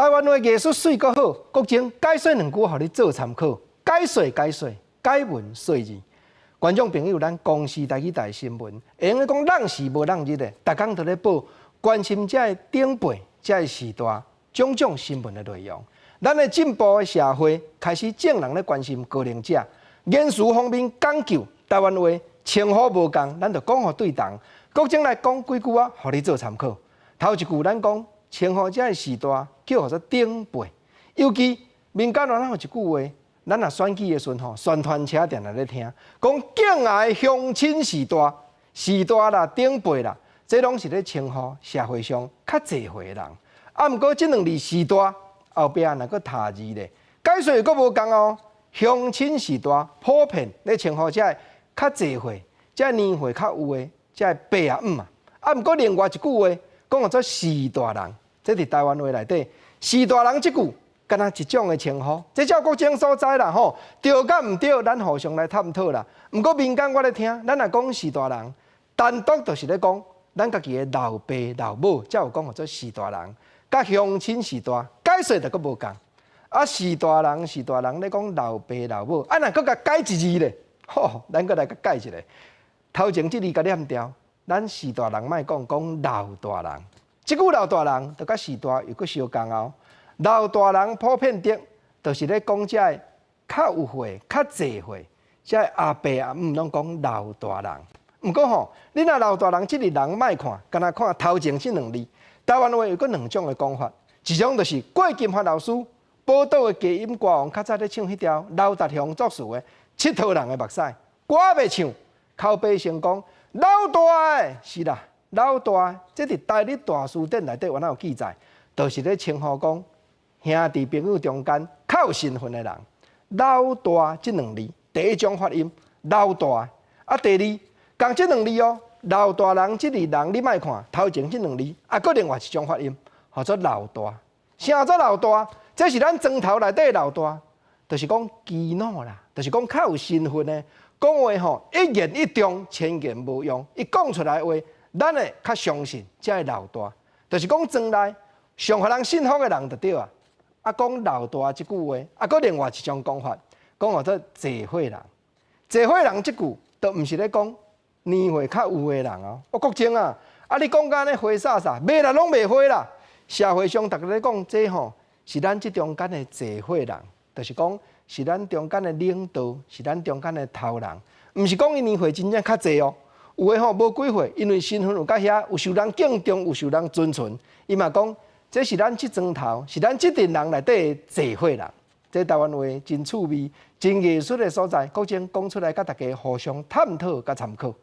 台灣話藝術媠閣好，國政解說兩句，予你做參考。解說解說，解文說字。觀眾朋友，咱公視台語台新聞，會用講人時無人日的，逐工都咧報關心這个長輩、這个時代種種新聞的內容。咱的進步的社會開始眾人咧關心高齡者，言辭方面講究台灣話稱呼無仝，咱就講予對同。國政來講幾句仔，予你做參考。頭一句咱講稱呼這个時代叫做長輩，尤其民間咱有一句話，咱若選舉的時陣吼，宣傳車定定咧聽，講敬愛鄉親序大，序大啦，長輩啦，這攏是咧稱呼社會上較濟歲的人。啊，毋過這兩字序大後壁若閣疊字咧，解說閣無仝哦。鄉親序大普遍咧稱呼這个較濟歲、這个年歲較有的，這个伯仔姆啊。啊，毋過另外一句話講做序大人，這佇台灣話內底，序大人這句敢若一種的稱呼，這照國政所在啦吼，對佮毋對，咱互相來探討啦。毋過民間我咧聽，咱若講序大人，單獨就是咧講咱家己的老爸老母，才有講號做序大人，佮鄉親序大解說就閣無仝。啊，序大人序大人咧講老爸老母，啊，若閣共改一字咧，吼，咱閣來共改一下。頭前這字共念掉，咱序大人莫講講老大人，這句老大人就佮序大又閣相仝哦。老大人普遍的，就是咧講這个較有歲、較濟歲，這个阿伯阿姆攏講老大人。毋過吼，你若老大人這個人莫看，干焦看頭前這兩字。台灣話有閣兩種的講法，一種就是郭金發老師寶島的低音歌王，較早咧唱彼條劉達雄作詞的《𨑨迌人的目屎》，歌袂唱，口白先講老大的是啦，老大，這佇台日大辭典內底原來有記載，就是咧稱呼講兄弟朋友中間較有身份的人。老大這兩字，第一種發音老大，啊，第二仝這兩字哦，老大人這字人你莫看頭前這兩字，啊，閣另外一種發音，號做老大。啥做老大？這是咱莊頭內底的老大，就是講耆老啦，就是講較有身份的，講話吼一言一中，千言無用。伊講出來的話，咱會較相信這个老大，就是講莊內上予人信服的人就對啊。啊，講老大這句話，啊，閣另外一種講法，講號做濟歲人。濟歲人這句，都毋是咧講年歲較有的人哦。我國政啊，啊你講甲按呢花灑灑，袂啦，攏袂花啦。社會上逐家咧講這吼，是咱這中間的濟歲人，就是講是咱中間的領導，是咱中間的頭人，毋是講伊年歲真正較濟哦。有的吼無幾歲，因為身份有較遐，有受人敬重，有受人尊崇，伊嘛講這是咱這莊頭，是咱這陣人內底的濟歲人。這台灣話真趣味、真藝術的所在，國政講出來，佮大家互相探討、佮參考。